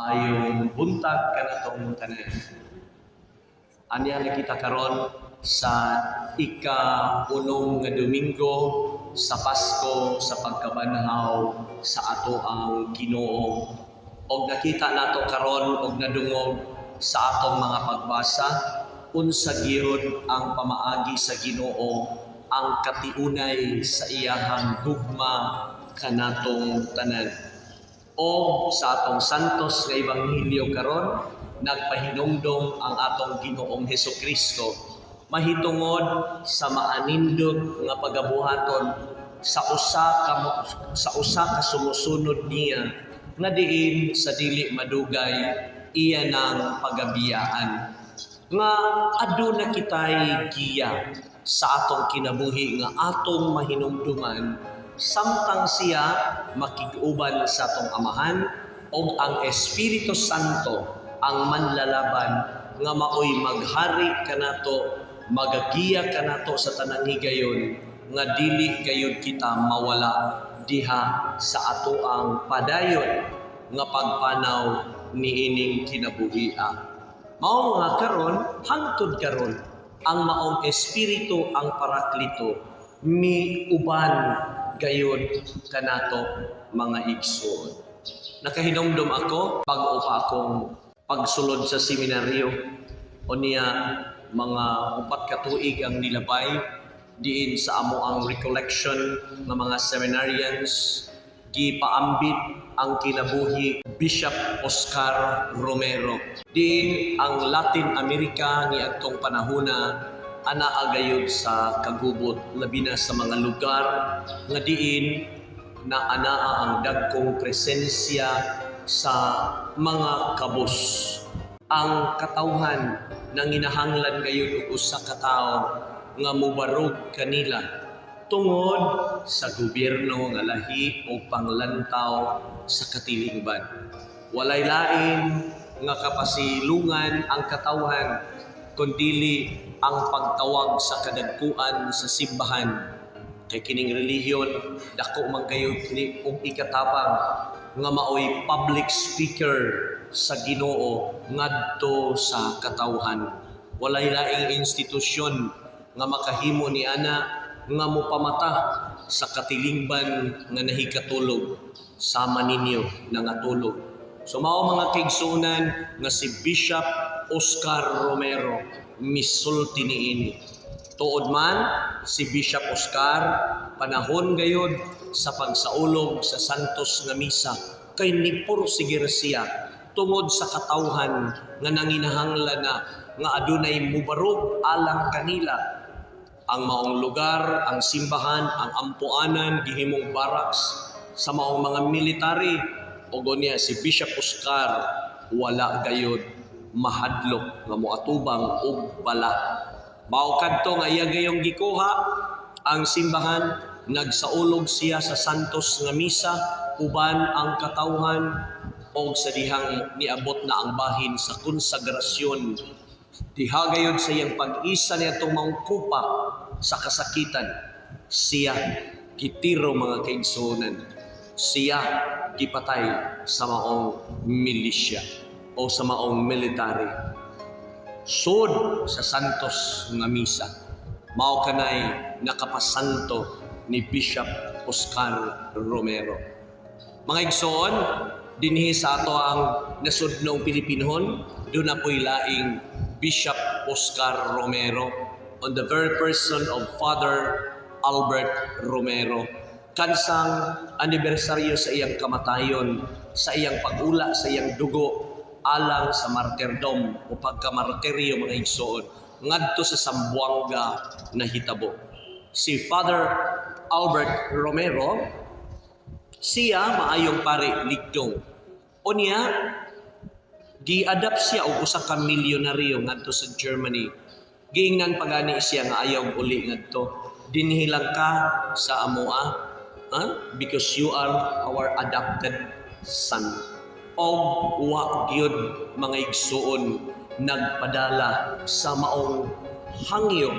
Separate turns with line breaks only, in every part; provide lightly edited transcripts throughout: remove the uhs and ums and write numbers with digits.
Maayong buntag kanatong tanan. Ania na kita karon sa ika-unom nga Domingo sa Pasko sa pagkabanhaw sa ato ang Ginoo. Og nakita nato karon og nadungog sa atong mga pagbasa unsa gyud ang pamaagi sa Ginoo, ang katiunay sa iyahang gugma kanatong tanan. O sa atong Santos nga Ebanghelyo karon, nagpahinumdom ang atong Ginoong Hesus Kristo mahitungod sa maanindot nga pagabuhaton sa usa ka sumusunod niya nga diin sa dili madugay iya nang pagabiyaan, nga aduna kitay giya sa atong kinabuhi nga atong mahinumduman samtang siya makig-uban sa atong Amahan ug ang Espiritu Santo ang manlalaban nga maoy maghari kanato, magagiya kanato sa tanang higayon nga dili gayud kita mawala diha sa ato ang padayon nga pagpanaw niining kinabuhia. Mao nga karon, hangtod karon, ang maong Espiritu, ang Paraklito, miuban gayud kanato, mga igsoon. Nakahinumdum ako bag-o pa akong pagsulod sa seminaryo o niya mga 4 ka tuig ang nilabay, diin sa amo ang recollection ng mga seminarians gipaambit ang kinabuhi Bishop Oscar Romero. Diin ang Latin America ni adtong panahona anaa gayud sa kagubot, labi na sa mga lugar nga diin na anaa ang dagkong presensya sa mga kabos. Ang katawhan nanginahanglan gayud og usa ka tawo nga mobarog kanila tungod sa gobyerno nga lahi o panglantaw sa katilingban. Walay lain nga kapasilungan ang katawhan kundili ang pagtawag sa kadagkuan sa simbahan, kay kining relihiyon dako man kayo kini og ikatabang nga maoy public speaker sa Ginoo ngadto sa katawhan. Walay laing institusyon nga makahimo ni ana nga mopamata sa katilingban nga nahikatulog sama ninyo nangatulog. So mao, mga kaigsuonan, nga si Bishop Oscar Romero misulti niini. Tuod man si Bishop Oscar, panahon gayud sa pagsaulog sa Santos nga Misa kay nipursige siya tungod sa katawhan nga nanginahanglan na nga adunay mubarog alang kanila. Ang maong lugar, ang simbahan, ang ampuanan gihimong barracks sa maong mga military, ug unya si Bishop Oscar wala gayud mahadlok nga moatubang og bala. Mao kadto nga iya gayong gikuha ang simbahan, nagsaulog siya sa Santos nga Misa uban ang katawhan, og sa dihang niabot na ang bahin sa konsagrasyon, diha gayud sa iyang pag-isa niya itong maong kupa sa kasakitan, siya gitiro, mga kaigsuonan. Siya gipatay sa maong milisya o sa maong military. Sud sa Santos nga Misa. Mao kanay nakapasanto ni Bishop Oscar Romero. Mga igsoon, dinhi sa ato ang nasudnong Pilipinhon, duna po'y laing Bishop Oscar Romero on the very person of Father Albert Romero. Kansang anibersaryo sa iyang kamatayon, sa iyang pag-ula, sa iyang dugo, alang sa martyrdom o pagkamartiryo, mga igsoon, ngadto sa Zamboanga nahitabo. Si Father Albert Romero, siya maayong pare, ligdong. Unya, gi-adopt siya og usa ka milyonaryo ngadto sa Germany. Giingnan pagani siya nga ayaw uli ngadto. Dinhi lang ka sa amoa, ha? Because you are our adopted son. Og wa gyud, mga igsuon, nagpadala sa maong hangyo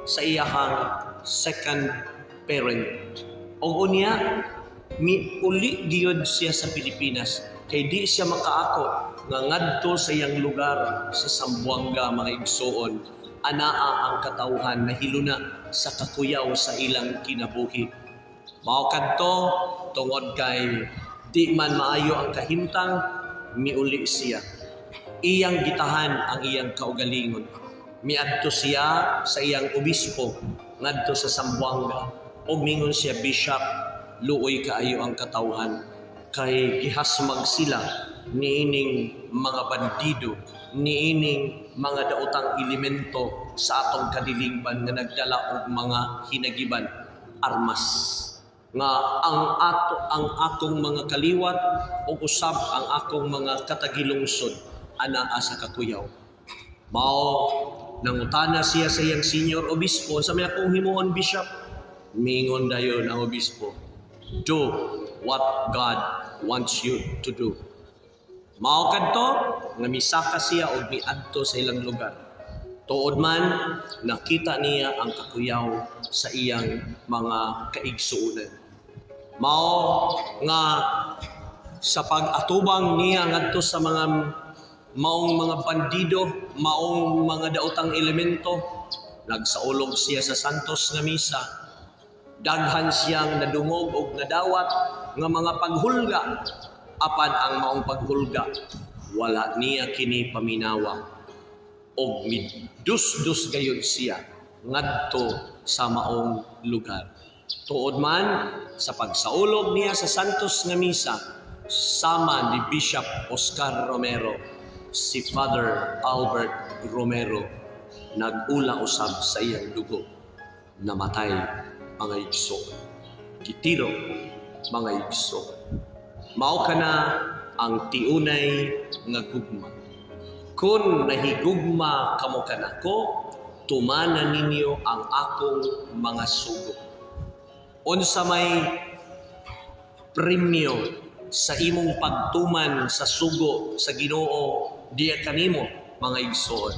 sa iyahang second parent. Og unya, miuli gyud siya sa Pilipinas. Kay di siya makaako nga ngadto sa iyang lugar sa Zamboanga, mga igsuon. Anaa ang katawhan nahiluna sa kakuyaw sa ilang kinabuhi. Mao kadto, tungod kay di man maayo ang kahimtang, miuli siya. Iyang gitahan ang iyang kaugalingon. Miadto siya sa iyang obispo ngadto sa Zamboanga ug mingon siya, "Bishop, luoy kaayo ang katawhan kay gihasmag sila niining mga bandido, niining mga daotang elemento sa atong kadilingban nga nagdala og mga hinagiban, armas, nga ang ato ang akong mga kaliwat ug usab ang akong mga katagilungsod anaa sa kakuyaw." Mao nangutana siya sa iyang senior obispo, "Sa may akong himuon, Bishop?" Mingon dayon ang obispo, "Do what God wants you to do." Mao kadto nga misaka siya og miadto sa ilang lugar. Tuod man, nakita niya ang kakuyaw sa iyang mga kaigsuonan. Mao nga sa pag-atubang niya ngadto sa mga maong mga bandido, maong mga daotang elemento, nagsaulog siya sa Santos nga misa. Daghan siyang nadungog og nadawat nga mga paghulga, apan ang maong paghulga wala niya kini paminawa og midus-dus gayon siya ngadto sa maong lugar. Tuod man, sa pagsaulog niya sa Santos nga misa, sama ni Bishop Oscar Romero, si Father Albert Romero nag-ula usab sa iyang dugo. Namatay, mga igsoon. Gitiro, mga igsoon. Mao kana ang tiunay nga gugma. "Kung nahigugma kamo kanako, tumana ninyo ang akong mga sugo." Unsa may premyo sa imong pagtuman sa sugo sa Ginoo diya kanimo, mga igsoon?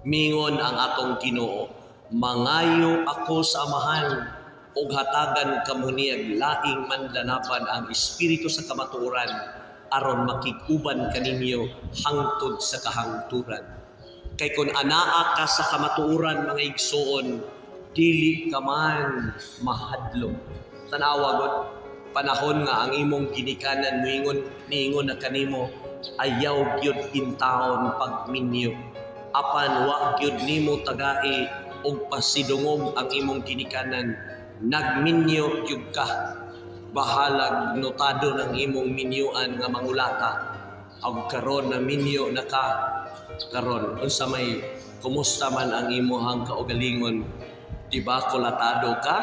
Mingon ang atong Ginoo, "Mangayo ako sa Amahan ug hatagan kamo niyag laing manlanaban, ang Espiritu sa kamatuoran, aron makig-uban kaninyo hangtod sa kahangturan." Kay kung anaa ka sa kamatuoran, mga igsoon, dili ka man mahadlok. Tanawa gud, panahon nga ang imong ginikanan moingon, niingon na kanimo, "Ayaw gyud intawon pagminyo." Apan wa gyud nimo tagai og pasidungog ang imong ginikanan. Nagminyo gyud ka. Bahalag notado ng imong minyuan nga mangulata. Og karon na minyo na ka karon, unsa may, kumusta man ang imuhang kaugalingon? Di ba kulatado ka?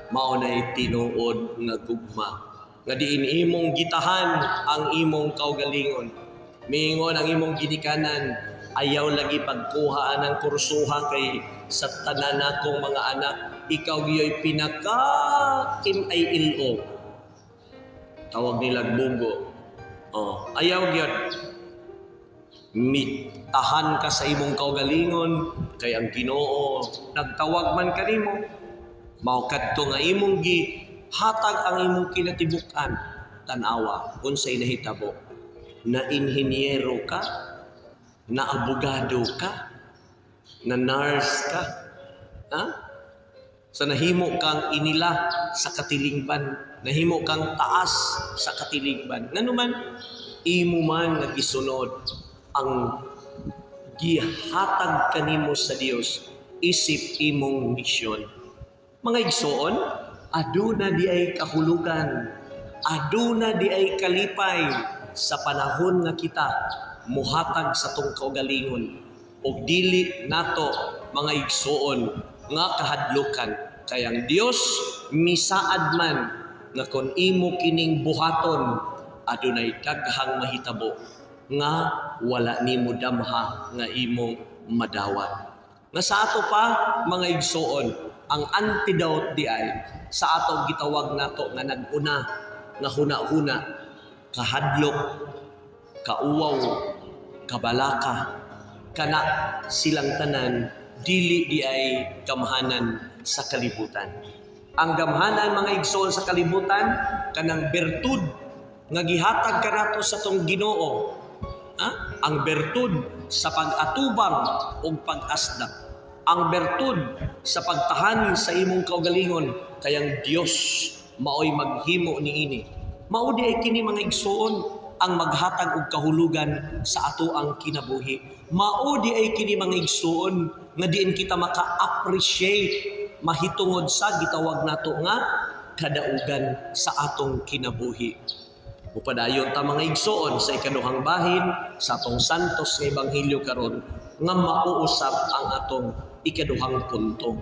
Mao nay tinuod nga gugma. Nga diin imong gitahan ang imong kaugalingon. Miingon ang imong ginikanan, "Ayaw lagi pagkuha ng kursuha kay sa tanan akong mga anak, ikaw giyoy pinaka MILO." Tawag nila bugo. Oh, ayaw gyud. Mitahan ka sa imong kaugalingon kay ang Ginoo nagtawag man kanimo. Mao kadto nga imong gi hatag ang imong kinatibuk-an. Tan-awa unsay nahitabo. Na inhinyero ka, na abogado ka, na nurse ka, ha? Sa nahimo kang inila sa katilingban, nahimo kang taas sa katilingban. Ngano man, imo man nga gisunod ang gihatag kanimo sa Dios isip imong misyon. Mga igsoon, aduna di ay kahulugan, aduna di ay kalipay sa panahon nga kita muhatag sa atong kaugalingon og dili nato, mga igsoon, nga kahadlukan, kay ang Dios misaad man nga kon imo kining buhaton, adunay daghang mahitabo nga wala nimo damha nga imong madawat. Nga sa ato pa, mga igsoon, ang antidote di ay sa ato gitawag nato nga nag-una nga huna-huna, kahadlok, kauwaw, kabalaka, kana silang tanan dili di ay gamhanan sa kalibutan. Ang gamhanan, mga igsoon, sa kalibutan, kanang bertud. Nga gihatag kanato sa atong Ginoo, ha? Ang bertud sa pag-atubang ug pag-asdak. Ang bertud sa pagtahan sa imong kaugalingon kay ang Dios maoy maghimo niini. Mao di ay kini, mga igsoon, ang maghatag og kahulugan sa ato ang kinabuhi. Mao di ay kini, mga igsoon, nga diin kita maka-appreciate mahitungod sa gitawag nato nga kadaugan sa atong kinabuhi. Mupadayon ta, mga igsoon, sa ikaduhang bahin sa atong Santos nga Ebanghelyo karon nga mauusap ang atong ikaduhang punto.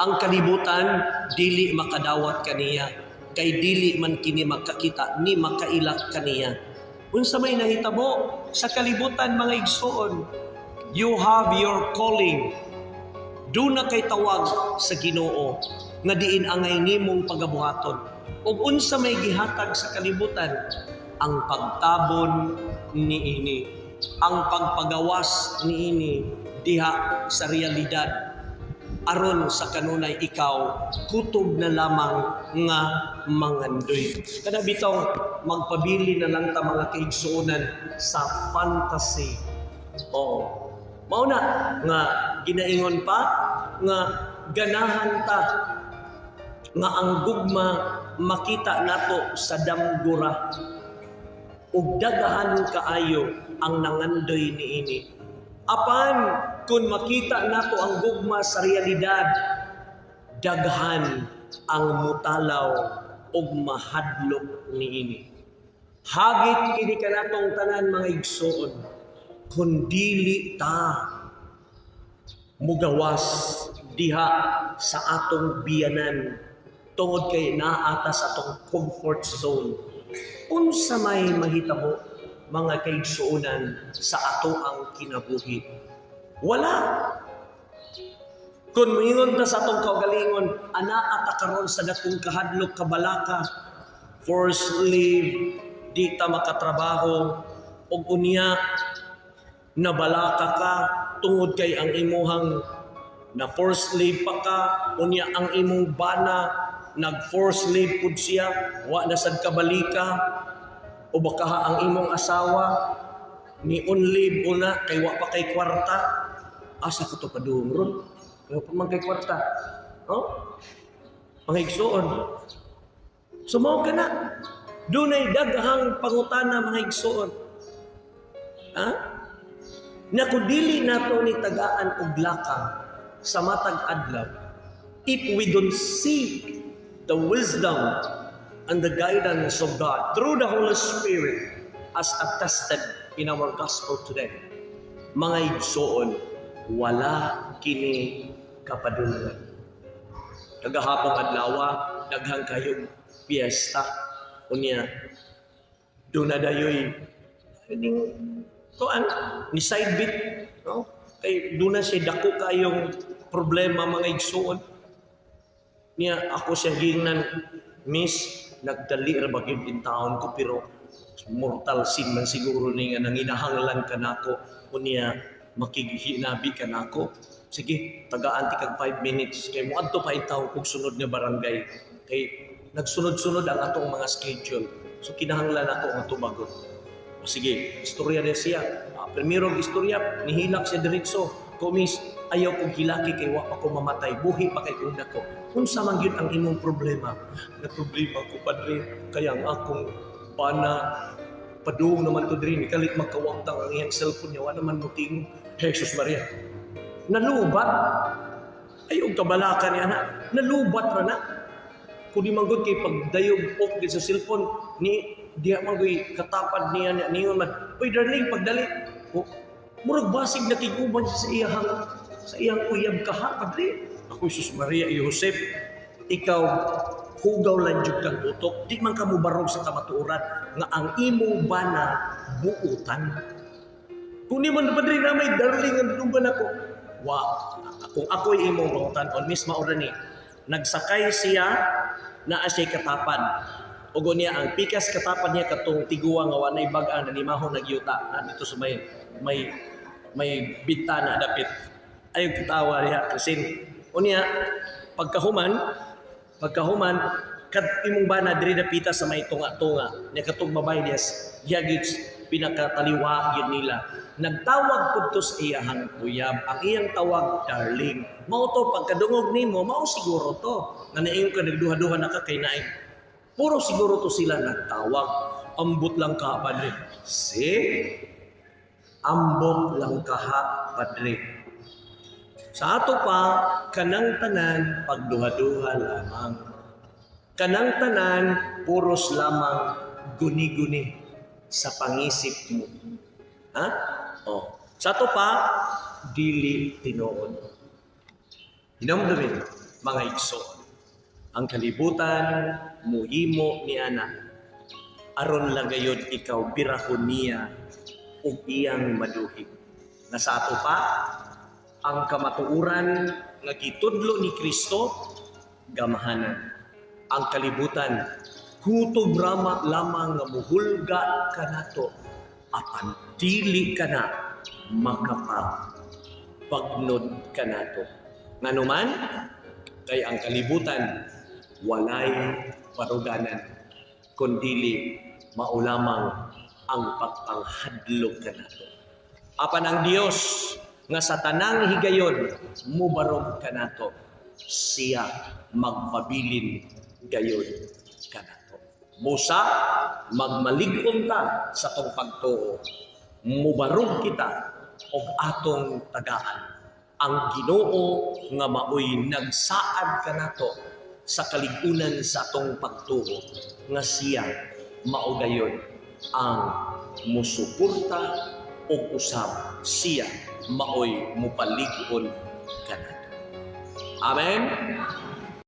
Ang kalibutan dili makadawat kaniya kay dili man kini makakita ni makailak kaniya. Unsa may nahitabo sa kalibutan, mga igsoon? You have your calling. Duna kay tawag sa Ginoo nga diin angay nimong pagabuhaton. Ug unsa may gihatag sa kalibutan? Ang pagtabon niini, ang pagpagawas niini diha sa realidad aron sa kanunay ikaw kutob na lamang nga mangandoy. Kada bitaw magpabili na lang ta, mga kaigsuonan, sa fantasy. Oo. Mao na nga ginaingon pa nga ganahan ta nga ang gugma makita nato sa damgura ug daghan kaayo ang nangandoy niini. Apan kung makita nato ang gugma sa realidad, daghan ang mutalaw ug mahadlok niini. Hagit kini kanatong tanan, mga igsoon, kung dili ta mugawas diha sa atong biyanan tungod kay naa ta sa atong comfort zone. Unsa may mahitabo, mga kaigsuonan, sa ato ang kinabuhi? Wala. Kung moingon ta sa atong kaugalingon, anaa ta karon sa dakong kahadlok, kabalaka, forced leave, di ta makatrabaho, ug unya nabalaka ka tungod kay ang imuhang na forced leave pa ka, unya ang imong bana nag forced leave pud siya, wa na sad kabalika, o baka ang imong asawa ni on leave una kay wa pa kay kwarta. Asa ko to padung ron? Kay wa pa man kay kwarta. Oh? Mga igsoon. So mao ka na. Dunay daghang pangutana, mga igsoon. Ha? Na kung dili nato ni tagaan og lakang sa matag adlaw, if we don't seek the wisdom and the guidance of God through the Holy Spirit as attested in our gospel today, mga igsoon, wala kini kapadulngan. Kagahapong adlaw, daghang kayong piyesta. Unya, duna dayoy ning kuan ni side beat, no? Kay duna siya dako kayong problema, mga igsuon. Niya ako siya gingnan, "Miss, nagdali ra ba gyud in taon ko, pero mortal sin man siguro ni nga nanginahanglan ka nako, unya makighinabi ka nako. Sige, tagaan ti kag 5 minutes kay moadto pa intaw kog sunod nga barangay kay nagsunod-sunod ang atong mga schedule. So kinahanglan ako nga tubagon." O sige, istorya na siya. Primero ang istorya, nihilak siya diretso. Ko, "Miss, ayaw kong hilaki kay wa pa ko mamatay. Buhi pa kay kung dako." "Unsa man gyud ang imong problema?" "Na problema ko, padre, kaya ang akong bana padung naman to diri, ni kalit magkawagtang ang iyang cellphone niya, wa naman mo tingog." Jesus Maria. Nalubat. Ay, og kabalaka niya na. Nalubat ra na. Kung di man gud kay pagdayog off gid sa cellphone ni diha man gyud katapad niya niya niyon man, "Uy darling, pagdali." Oh, murag basig nakig-uban siya sa iyang uyab kaha, padre. Ako, Jesus Maria Joseph, ikaw hugaw lang jud kang utok, di man ka mobarog sa kamatuoran nga ang imong bana buutan. Kung di man, padre, na may darling ang dugan ako. Wa, kung ako'y imong pangutan-on, miss, mao ra ni. Nagsakay siya, naa siya katapad. Ug niya ang pikas katapad niya katong tiguang nga walay bag-ang nanimahong nagyuta na dito sa may bintana dapit. Ayaw katawa diha kasi unya pagkahuman pagkahuman Kad imong bana diri dapita sa may tunga-tunga nya, katong babae diya diya gyud pinakataliwa gyud nila. Nagtawag pud to sa iyahang uyab. Ang iyang tawag, "Darling." Mao to, pagkadungog nimo, mao siguro to. Nga naingon ka, nagduha-duha na ka kay naay. Puro siguro to sila nagtawag. Ambot lang ka, padre. See? Ambot lang kaha, padre. Sa ato pa, kanang tanan, pagduha-duha lamang. Kanang tanan, puros lamang guni-guni sa pangisip mo. Ha? Oh. Sa ato pa, dili tinuod. Hinumdumin, mga igsoon, ang kalibutan muhimo ni ana aron lang gayod ikaw birahon niya ug iyang maduhig. Na sa ato pa, ang kamatuoran nga gitudlo ni Kristo, gamahanan. Ang kalibutan, kutob rama lamang nga muhulga kanato, apan dili ka na makapabagnod kanato. Nganuman, kay ang kalibutan walay baruganan, kundili mao lamang ang pagpanghadlok kanato. Apan ang Dios nga sa tanang higayon mubarog kanato, siya magpabilin gayon kanato. Busa magmalig-on ta sa atong pagtuo. Mubarog kita og atong tagaan ang Ginoo nga maoy nagsaad kanato sa kalig-unan sa atong pagtuo, nga siya mao gayon ang musuporta ug usab siya maoy mupalig-on kanato. Amen.